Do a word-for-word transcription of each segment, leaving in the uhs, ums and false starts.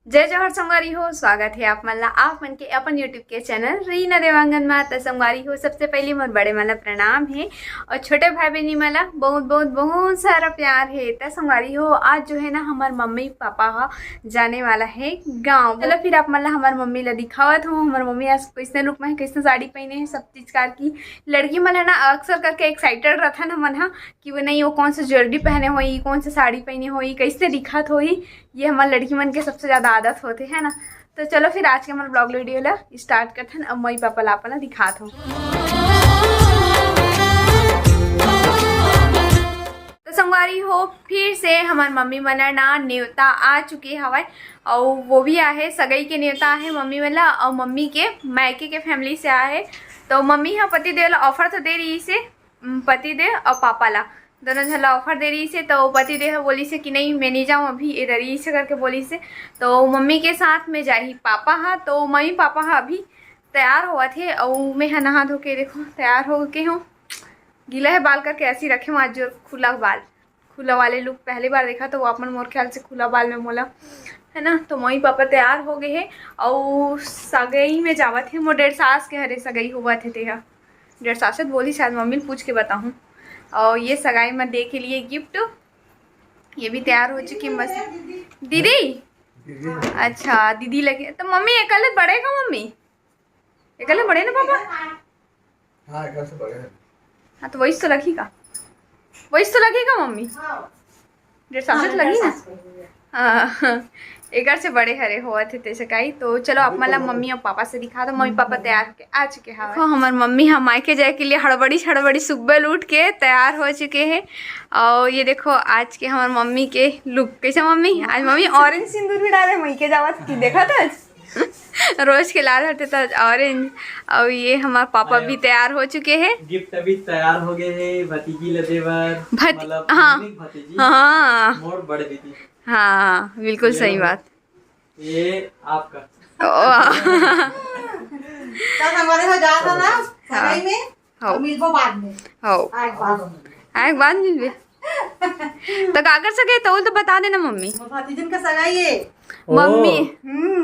जय जोहार संगवारी हो, स्वागत हे आप मन ला, आप मन के अपन YouTube के चैनल रीना देवांगन मा। त संगवारी हो, सबसे पहले मोर बड़े मन ला प्रणाम हे और छोटे भाई बहनी मन ला बहुत, बहुत, बहुत सारा प्यार हे। त संगवारी हो, आज जो है ना, हमार मम्मी पापा हा जाने वाला है गाँव। चलो फिर आप मन ला हमार मम्मी ला दिखावत हूँ। हमार मम्मी आज कैसने लुक में है, कैसने साड़ी पहने है, सब चीज करके। लड़की मन है ना, अक्सर करके एक्साइटेड रहथन हमन हा कि वो नहीं, वो कौन सा ज्वेलरी पहने होई, कौन सा साड़ी पहने होई, कैसे दिखत होई। ये हमार लड़की मन के सबसे ज्यादा आदत होथे, है ना। तो चलो फिर आज के हमारे ब्लॉग वीडियो ला स्टार्ट करथन। अब मम्मी पापा ला अपन ला दिखात हूँ। तो संगवारी हो, फिर से हमार मम्मी मन ना नेवता आ चुके हवय, और वो भी आहे सगई के नेवता आहे मम्मी मन ला, और मम्मी के मायके के फैमिली से आहे। तो मम्मी हा पति देव ला ऑफर तो दे रही से, उम, पति देव और पापा ला, दोनों झन ला ऑफर दे रही से। तो पति देव हा बोली से कि नहीं, मैं नहीं जाऊँ अभी, इधर ही से करके बोली से। तो मम्मी के साथ में जाही पापा हा। तो मम्मी पापा हा अभी तैयार होवत हे, और मैं हा नहा धो के देखो तैयार हो के हूँ। गीला है बाल करके ऐसे ही रखे हूँ आज, जो खुला बाल, खुला वाले लुक पहली बार देखा। तो वो अपन मोर ख्याल से खुला बाल में मोला, है ना। तो मम्मी पापा तैयार हो गए हैं और सगई में जावत है। मोर डेढ़ सास के हरे सगई हुआ थे तेहा, डेढ़ सास से बोली, शायद मम्मी पूछ के बताऊँ। और ये सगाई में दे के लिए गिफ्ट, ये भी तैयार हो चुकी मस्त। दीदी, अच्छा दीदी लगे तो मम्मी एकले बड़े का मम्मी? एकले बड़े ना पापा? हाँ, एकले से बड़े हैं। हाँ, तो वही तो लगी का? वही तो लगी का मम्मी? हाँ। डेढ़ साल से तो लगी ना? हाँ, एकर से बड़े हरे होवत हे ते सगाई। तो चलो, आप मन ला मम्मी और पापा से दिखा दो। मम्मी पापा तैयार होके आ चुके हैं। देखो, हमार मम्मी हम मायके जाए के लिए हड़बड़ी हड़बड़ी सुबह उठ के तैयार हो चुके हैं। और ये देखो आज के हमार मम्मी के लुक। कैसे मम्मी? आज मम्मी ऑरेंज सिंदूर भी डाले, मायके जावत की देखा था। रोज के लाल होते तो ऑरेंज। और ये हमार पापा भी तैयार हो चुके हैं। गिफ्ट अभी तैयार हो गए हैं भतीजी ला देवर, भती-, मतलब हाँ। भतीजी, हाँ। मोर बड़े दीदी। हाँ, बिल्कुल सही बात। ये आपका। ओ। तो हमारे हो जाता ना सगाई में, हाँ। मिलबो बाद में। हाँ। आज बाद में। आज बाद मिलबे। तो का कर सके तो, तो बता देना मम्मी। वो भतीजन का सगाई है। मम्मी। हम्म।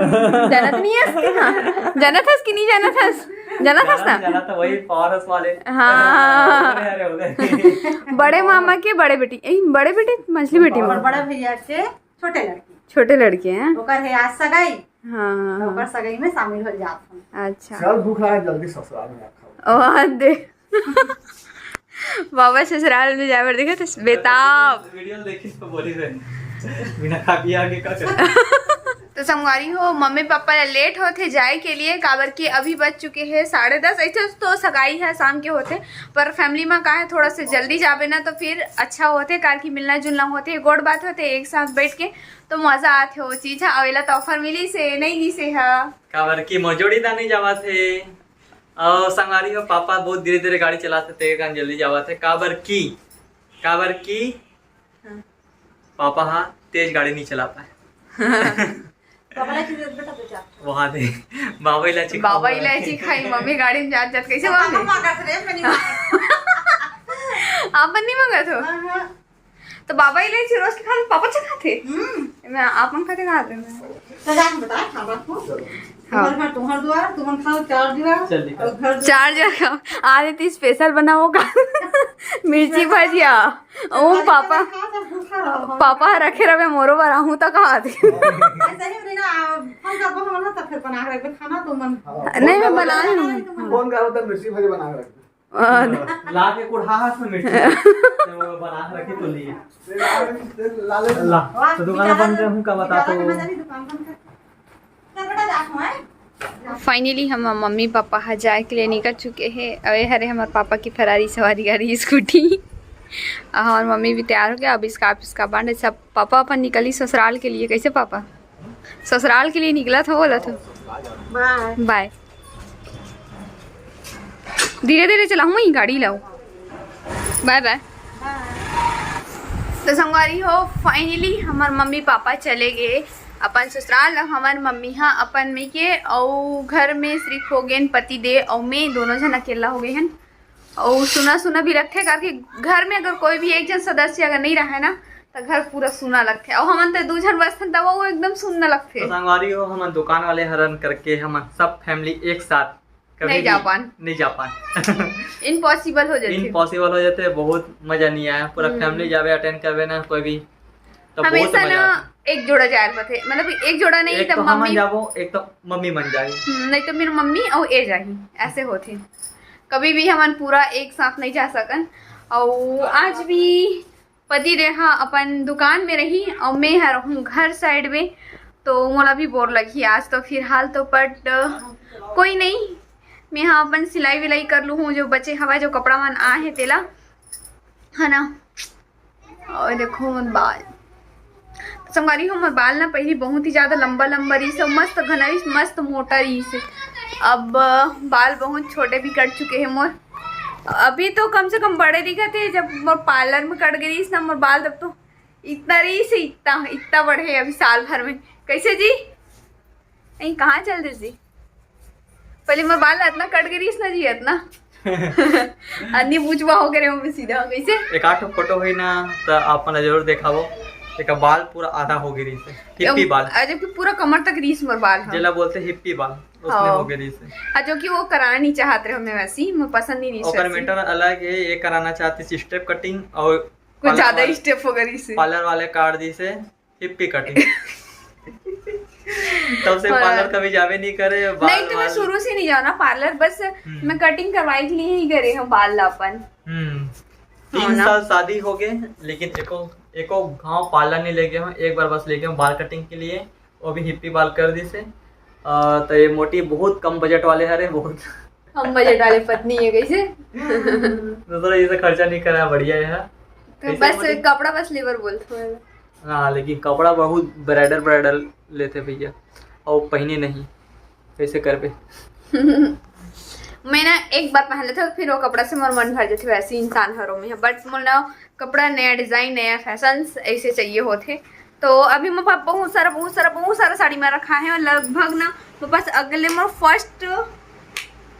जानत नहीं है इसके? हाँ। जानत हस कि नहीं जानत हस? जानत हस ना? जाना तो वही फॉरेस्ट वाले। हाँ। अरे, अरे, अरे। बड़े मामा के बड़े बेटी, ए, बड़े बेटी, मझली बेटी और में। बड़ा भैया के छोटे लड़की। छोटे लड़के हैं। ओकर है आज सगाई। हाँ, हाँ, तो हाँ। ओकर सगाई में शामिल हो जात हूँ। अच्छा। चल, भूख लगा, जल्दी ससुराल में खाओ। ओ, दे। बाबा ससुराल में जाए बर देखा था, बेताब। वीडियो देखी तो बोली रहे, बिना खा पिया के का करे? तो संगवारी हो, मम्मी पापा ला लेट होथे जाए के लिए, काबर कि अभी बज चुके हैं साढ़े दस। ऐसे तो सगाई है शाम के होथे, पर फैमिली में का है, थोड़ा से जल्दी जाबे ना तो फिर अच्छा होथे, कार की मिलना जुलना होथे, गोठ बात होथे एक साथ बैठ के, तो मजा आथे वो चीज ह। अउ एला तो ऑफर मिली से, नहीं ली से ह। काबर कि मोर जोड़ीदार नहीं जावत हे। अउ संगवारी हो, पापा बहुत धीरे-धीरे गाड़ी चलाथे, ते कारण जल्दी जावत हे। काबर कि, काबर कि हाँ। पापा हा तेज गाड़ी नहीं चला पाए। बाबा इलायची दे बेटा, दे जा। वहाँ दे। बाबा इलायची बाबा खाऊंगा। इलायची खाई, मम्मी गाड़ी में जात जात कैसे तो पापा मम्मी? मांगत रे, मैं नहीं मांगत। आप नहीं मांगत हो? हाँ, हाँ। तो बाबा इलायची रोज के खाना पापा अच्छा खाते? हम्म। मैं आप मन खाते खाते मैं। तो जान बता, खाना को। हाँ। तुम्हारे घर, तुम्हारे द्वार, तुमन खाओ चार द्वार, चल निकल। और घर द्वार। चार जगह आज इतनी स्पेशल बनाओ का? मिर्ची भजिया। ओ आज पापा, खाना खा, सब भूखा रहो। पापा रखे रहे मोरो बर आहूं तक हाथ। ऐसा ही नहीं ना, हम करबो हम ना, तब फिर बना के रखबे खाना तो मन। हाँ, नहीं, मैं फोन बना कर लूँ। तुमन। फोन करो तो मिर्ची भजिया बना के रखबे। हाँ। ला के कुढ़ा हाथ में मिर्ची। तो वो बना के रखी तो लिए। ला, ला, ला। ला, वाह, तो दुकान बेचारा बंद कर, हूँ का बता बेचारा तो। के मजा नहीं, दुकान बंद कर। फाइनली हम मम्मी पापा ह जाए के लिए निकल चुके हैं। अउ ये हरे हमारे पापा की फरारी सवारी गाड़ी स्कूटी। और हमारी मम्मी भी तैयार हो गया। अब इसका, आप इसका बांध सब। पापा अपन निकली ससुराल के लिए। कैसे पापा? ससुराल के लिए निकला था, बोला था। बाय। बाय। धीरे धीरे चलाऊँ मैं गाड़ी लाओ। बाय बाय। तो संगवारी हो, फाइनली हमार मम्मी पापा चले गए अपन ससुराल। अब हमार मम्मी हा अपन में के अउ घर में सिर्फ हो गए पति देव अउ मैं, दोनों जन अकेला हो गए हैं। अउ सुना सुना भी लगथे, करके घर में अगर कोई भी एक जन सदस्य अगर नहीं रहे ना, त घर पूरा सुना लगथे। अउ हमन त दू झन बसथन, तब वो एकदम सुन्ना लगथे। तो संगवारी हो, हमन दुकान वाले हरन करके हमन सब family एक साथ कभी नहीं भी जा पान। नहीं जा पान। Impossible हो जाथे। Impossible हो जाथे, बहुत मजा नहीं आया। पूरा हम्म। Family जाबे, attend करबे ना कोई भी, तो बहुत हमेशा मजा ना आता। एक जोड़ा जायल पथे, मतलब एक जोड़ा नहीं, एक तब तो हमन मम्मी जाबो, एक तो मम्मी मन जाही। हम्म, नहीं तो मेरी मम्मी अउ ए जाही, ऐसे होथे। कभी भी हमन पूरा एक साथ नहीं जा सकन। अउ आज भी पति देहा अपन दुकान में रही अउ मैं ह रहूँ घर side में, तो मोला भी bore लगही आज। तो फिलहाल तो but कोई नहीं, मैं ह अपन सिलाई विलाई कर लूहूँ, जो बचे हवा, जो कपड़ा मन आए हे तेला, है ना। अउ देखो मोर बाल, संगवारी हो, मोर बाल ना पहली बहुत ही ज्यादा लंबा लंबा रहिस हे, मस्त घना रहिस, मस्त मोटा रहिस हे। अब बाल बहुत छोटे भी कट चुके हे मोर। अभी तो कम से कम बड़े दिखत हे, जब मोर parlour में कट गे रहिस ना मोर बाल, तब तो इतना रहिस हे, इतना, इतना बढ़े अभी साल भर में। कैसे जी? नहीं, कहाँ चल दे जी? पहले मोर बाल इतना कट गे रहिस ना जी, इतना। अन्नी बुझवा हो गे रहे हो सीधा, कैसे? एक आठ photo होई ना, त आप मन ला जरूर देखाबो। एक बाल पूरा आधा हो गे रहिस हे, हिप्पी बाल। अ, जबकि पूरा कमर तक रहिस मोर बाल ह। जेला बोलथे हिप्पी बाल, उसने हाँ। हो गे रहिस हे। हाँ, जो कि वो कराना नहीं चाहत रहे हमें वैसी, मोर पसंद नहीं रहिस ओकर वैसी। Matter अलग है, ये कराना चाहती step cutting और कुछ parlour ज्यादा वाले, step हो गे रहिस हे। Parlour वाले काट दिस हे हिप्पी cutting। तब से हाँ। Parlour कभी जाबे नहीं करे, बाल नहीं तो मैं वाल। शुरू से नहीं जाना parlour, बस हम्म। मैं cutting करवाई के लिए ही करे हूँ बाल ला अपन। हम्म। हाँ तीन ना। साल शादी हो गए, लेकिन एको, एको घाव parlour नहीं ले गए हूँ। एक बार बस ले गए हूँ बाल cutting के लिए, वो भी हिप्पी बाल कर दिस हे। अ, तो ये मोटी बहुत कम budget वाले हरे, बहुत कम budget वाले पत्नी है कैसे? दूसरा ये से खर्चा नहीं करा, बढ़िया है। तो कैसे बस मोटी? कपड़ा बस लेबर बोलते हैं। हाँ, लेकिन कपड़ा बहुत branded, branded लेथे भैया, और पहने नहीं, कैसे करबे? मैं ना एक बार पहन लेथव, फिर वो कपड़ा से मोर मन भर जाथे, वैसे इंसान हरो में। But मोर ना कपड़ा नया design, नया fashion ऐसे चाहिए होथे। तो अभी मोर पास बहुत सारा, बहुत सारा, बहुत सारा साड़ी में रखा है, और लगभग ना मोर पास अगले मोर first,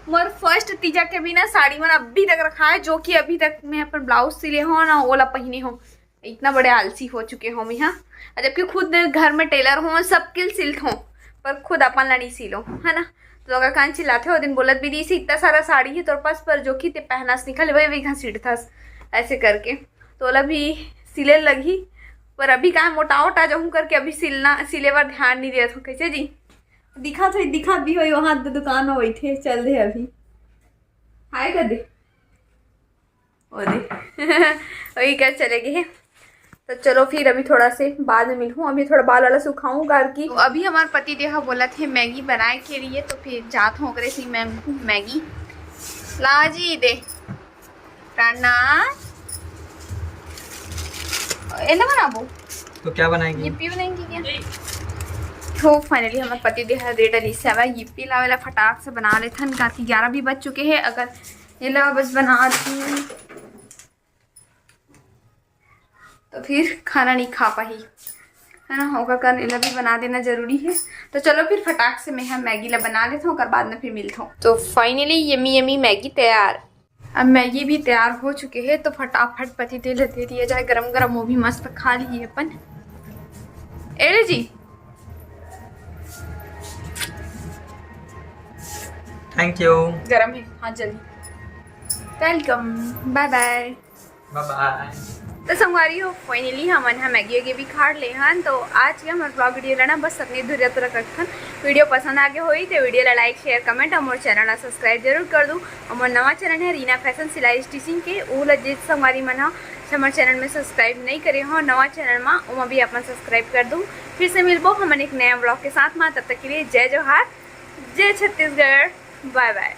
मोर first तीजा के भी ना साड़ी मन अभी तक रखा है, जो कि अभी तक मैं अपन blouse सिले हो ना, ओला पहने हो। इतना बड़े आलसी हो चुके हो मैं, हाँ। और जबकि खुद घर में tailor हो, सबके सिलत हो, पर खुद अपन ला नहीं सिलो, है ना। तो अगर कान चिल्लाते हो, दिन बोलत भी दी, "इतना सारा साड़ी है तोर पास, पर जो कि ते पहनास निकल, वही वही घसीटथस," ऐसे करके। तो ओला भी सिले लगही, पर अभी का मोटा वोटा जहूँ करके अभी सिलना, सिले बर ध्यान नहीं देत हो। कैसे जी? दिखा तो, दिखा भी होई वहाँ दु-, दुकान में बैठे, चल दे अभी। हाय कर दे। ओ दे। वही कर चले गए हैं। तो चलो फिर अभी थोड़ा से बाद में मिलूँ, अभी थोड़ा बाल वाला सुखाऊँ कार की। तो अभी हमारे पति देहा बोला थे मैगी बनाए के लिए, तो फिर जात हूँ ओकरे से मैं मैगी ला जी दे। प्रार्थना, एला बनाबो? तो क्या बनाएगी? ये पी बनाएंगे क्या? तो finally हमारे पति देहा दे डली से अब ये पी लावेला फटाक से बना लेथन, काफी ग्यारह भी बज चुके हैं। अगर एला बस बना दी तो फिर खाना नहीं खा पाही, है ना। ओकर कारण एला भी बना देना जरूरी है। तो चलो फिर फटाक से मैं हम मैगी ला बना लेथों, ओकर बाद में फिर मिलथों। तो finally yummy yummy मैगी तैयार। अब मैगी भी तैयार हो चुके हैं, तो फटाफट पति देव ला दे दिया जाए गरम गरम, वो भी मस्त खा ली अपन। एले जी, thank you। गरम है, हाँ जल्दी। Welcome, bye bye। Bye bye। तो संगवारी हो, finally हमन ह मैगी वैगी भी खा ले हन। तो आज के हमर vlog video ला ना बस अपने धुरिया तक रखथन। Video पसंद आगे होई तो video ला like, share, comment और मोर channel ला subscribe जरूर कर दू। और मोर नवा channel है रीना फैशन सिलाई स्टिचिंग के, ऊ ला जे संगवारी मन ह हमर channel में subscribe नहीं करे हो नवा channel मा, ओमा भी अपन subscribe कर दू। फिर से मिलबो हमन एक नया vlog के साथ मा, तब तक के लिए जय जोहार, जय छत्तीसगढ़, bye bye।